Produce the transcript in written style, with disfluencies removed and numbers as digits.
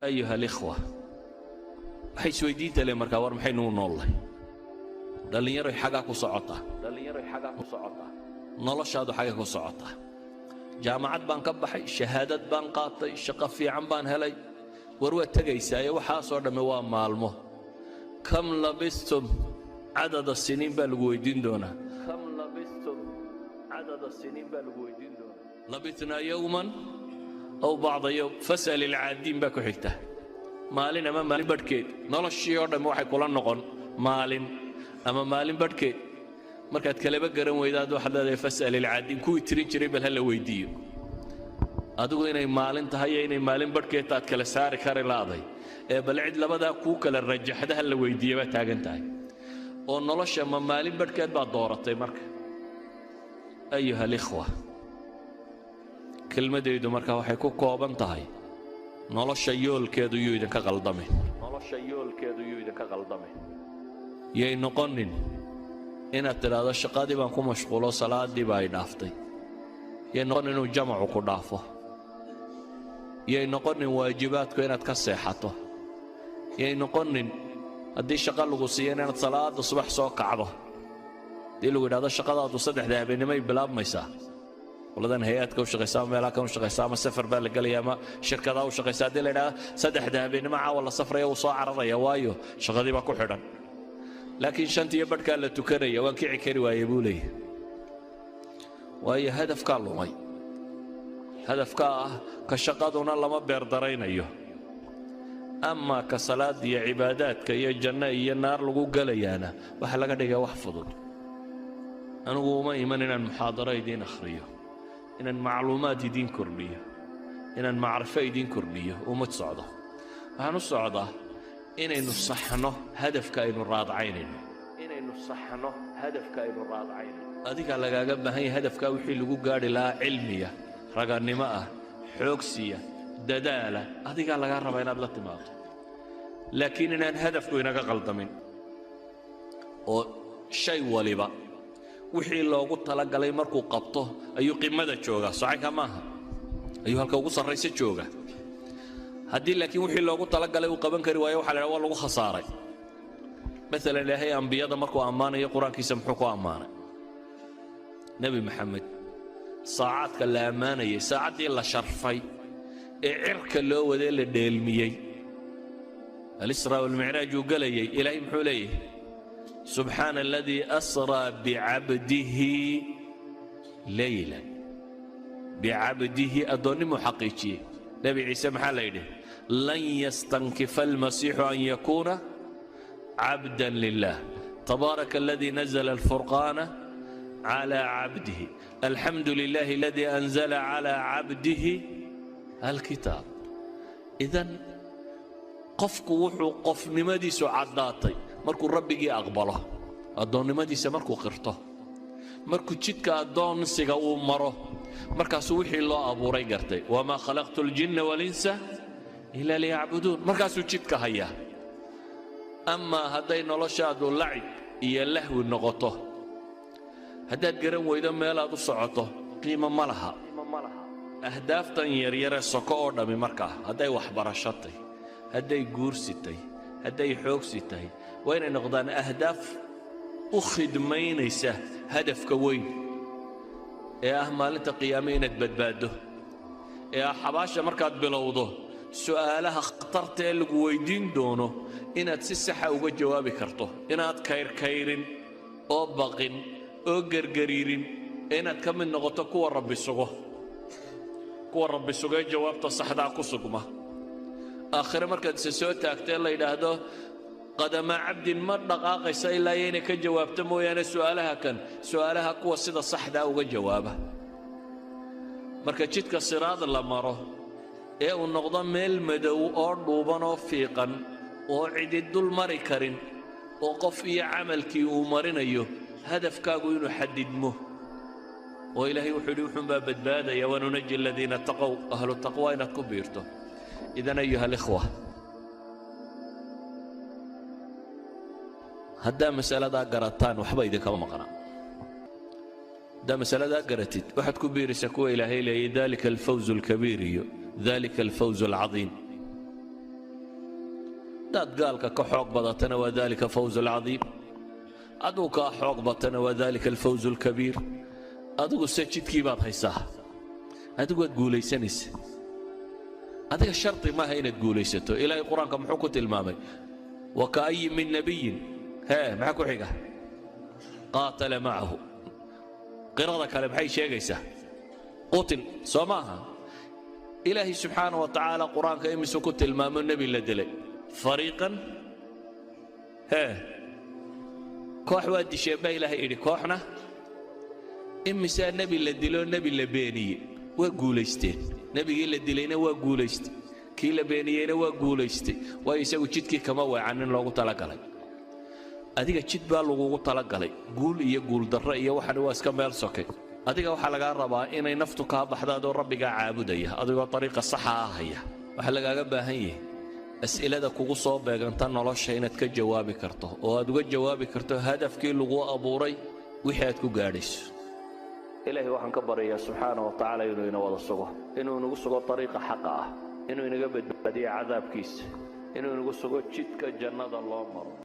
أيها الإخوة, waxay isweydiinta le markaa: war, maxaynu u noollahay? Dhallinyaroy, xagaa ku socotaa? Dhallinyaroy, xagaa ku socotaa? Noloshaadu xagga ku socotaa? Jaamacad baan ka baxay, shahaadad baan qaatay, shaqo fiican baan helay. War, waad tegaysaaye, waxaasoo dhammi waa maalmo. كم لبثتم عدد سنين baa lagu weydiin doonaa. كم لبثتم عدد سنين baa lagu weydiin doonaa. لبثنا يوما أو بعض يوم فاسأل العادين baa ku xigta. Maalin ama maalin badhkeed. Noloshii oo dhammi waxay kula noqon maalin ama maalin badhkeed. Markaad kaleba garan weydaad, waxaad leedahay: فاسأل العادين, kuwii tirin jiray bal ha la weydiiyo. Adigu inay maalin tahay iyo inay maalin badhkeed taad kala saari kari laaday, ee bal cid labadaa kuu kala rajaxda ha la weydiiye baa taagan tahay. Oo nolosha ma maalin badhkeed baad dooratay? Marka, أيها الإخوة, kelmadaydu marka waxay ku kooban tahay: nolosha yoolkeedu yuu idinka qaldamin. Nolosha yoolkeedu yuu idinka qaldamin. Yay noqonin inaad tidhaahdo: "Shaqadii baan ku mashquulo, salaaddii baa ay dhaaftay." Yay noqonin inuu jamacu ku dhaafo. Yay noqonin waajibaadku inaad ka seexato. Yay noqonin haddii shaqo lagu siiyo inaad salaada subax soo kacdo. Haddii lagu yidhahdo shaqadaadu 3da habeennimay bilaabmaysaa, qoladan hay-adka u shaqaysa ama meelaha kan u shaqaysa ama safar baa la gelaya ama shirkadaa u shaqaysa, haddii la yidhahdo 3da habeennimo caawa la safraya, wuu soo cararaya, waayo shaqadii baa ku xidhan. Laakiin 5tiyo badhkaa la tukanaya, "Waan kici kari waaye," buu leeyahy. Waayo, hadafkaa lumay. Hadafkaa ah ka shaqaduna lama beerdaraynayo, ama ka salaada iyo cibaadaadka iyo janno iyo naar lagu gelayaana waxaa laga dhigaa wax fudud. Anigu uma iman inaan muxaadaro idiin akhriyo, inaan macluumaad idiin kordhiyo, inaan macrifo idiin kordhiyo uma socdo. Waxaan u socdaa inaynu saxno hadafka aynu raadcaynayno, inaynu saxno hadafka aynu raadcaynayno. Adigaa lagaaga baahan yahay hadafkaa wixii lagu gaadhi lahaa, cilmiya, ragannimo ah, xoogsiya, dadaala, adigaa lagaa rabaa inaad la timaado. Laakiin inaan hadafku inaga qaldamin, oo shay waliba wixii loogu talagalay markuu qabto ayuu qimada joogaa. Socanka maaha, ayuu halka ugu sarraysa jooga. Haddii laakiin wixii loogu talagalay uu qaban kari waayo, waxa la idhaha waa lagu khasaaray. Maalan, Ilaahay ambiyada markuu ammaanayo Qur-aankiisa, muxuu ku ammaanay? Nebi Maxamed saacaadka la ammaanayay, saacaddii la sharfay ee cirka loo wadee, la dheelmiyey, الإسراء والمعراج uu gelayay, Ilaahay muxuu leeyahay? سبحان الذي أسرى بعبده ليلا. بعبده, addoonnimuu xaqiijiyey. Nebi Ciise maxaa la yidhi? لن يستنكف المسيح أن يكون عبدا لله. تبارك الذي نزل الفرقان على عبده. الحمد لله الذي أنزل على عبده الكتاب. إذن qofku wuxuu qofnimadiisu caddaatay markuu Rabbigii aqbalo, addoonnimadiisa markuu qirto, markuu jidka addoonsiga uu maro, markaasuu wixii loo abuuray gartay: وما خلقت الجن والإنس إلا ليعبدون. Markaasuu jidka hayaa. Amaa hadday noloshaadu lacib iyo lahwi noqoto, haddaad garan weydo meelaad u socoto, qiimo ma laha ahdaaftan yaryaree soko oo dhammi. Markaa hadday waxbarasho tahay, hadday guursi tahay, hadday xoogsi tahay, waa inay noqdaan ahdaaf u khidmaynaysa hadafka weyn ee ah maalinta qiyaame inaad badbaaddo, ee ah xabaasha markaad bilowdo su'aalaha khatarta ee lagu weyddiin doono inaad si saxa uga jawaabi karto, inaad kayrkayrin oo baqin oo gergariirin, ee inaad ka mid noqoto kuwa Rabbi sugo, kuwa Rabbi sugee jawaabta saxdaa ku sugma. Aakhire markaad ise soo taagtee la yidhaahdo قدما عبد ma dhaqaaqaysa ilaa iyo inay ka jawaabto mooyaane su'aalaha kan, su'aalaha kuwa sida saxdaa uga jawaaba. Marka jidka siraad la maro ee uu noqdo meel madow oo dhuuban oo fiiqan oo cidi dul mari karin oo qof iyo camalkii uu marinayo, hadafkaagu inuu xadidmo. Oo Ilaahay wuxuu yidhi wuxuunbaa badbaadaya: وننجي الذين اتقوا. أهل التقوى inaad ku biirto. إذن أيها الإخوة, haddaa masaladaa garataan, waxba idinkama maqna. Haddaa masaladaa garatid, waxaad ku biiraysaa kuwa Ilaahay leeyay ذلك الفوز الكبير iyo ذلك الفوز العظيم. Haddaad gaalka ka xoog badatana waa ذلك فوز العظيم. Hadduu kaa xoog batana waa ذلك الفوز الكبير. Adigu se jidkii baad haysaa, adigu waad guulaysanaysa. Adiga shardi maaha inaad guulaysato. Ilaahay Qur-aanka muxuu ku tilmaamay? وكأين من نبي, hee, maxaa ku xiga? قاتل معه. Qirada kale maxay sheegaysaa? قتل, soo maaha? Ilaahay subxaana wa tacaala Qur-aanka imisuu ku tilmaamo nebi la dilay? Fariiqan, hee, koox waa disheen baa Ilaahay idhi, kooxna. Imisaa nebi la diloo nebi la beeniyey? Waa guulaysteen. Nebigii la dilayna waa guulaystay, kii la beeniyeyna waa guulaystay, waayo isagu jidkii kama weecanin loogu talagalay. Adiga jid baa lagugu talagalay. Guul iyo guuldarro iyo waxani waa iska meel sokay. Adiga waxaa lagaa rabaa inay naftu kaa baxda adoo Rabbigaa caabudaya, adigoo dariiqa saxa ah haya. Waxaa lagaaga baahan yahay as'ilada kugu soo beeganta nolosha inaad ka jawaabi karto, oo aad uga jawaabi karto hadafkii laguu abuuray wixii aad ku gaadhayso. Ilaahay waxaan ka baryayaa subxaana wa tacaala inuu ina wada sugo, inuu inagu sugo dariiqa xaqa ah, inuu inaga badbaadiyo cadaabkiisa, inuu inagu sugo jidka jannada loo maro.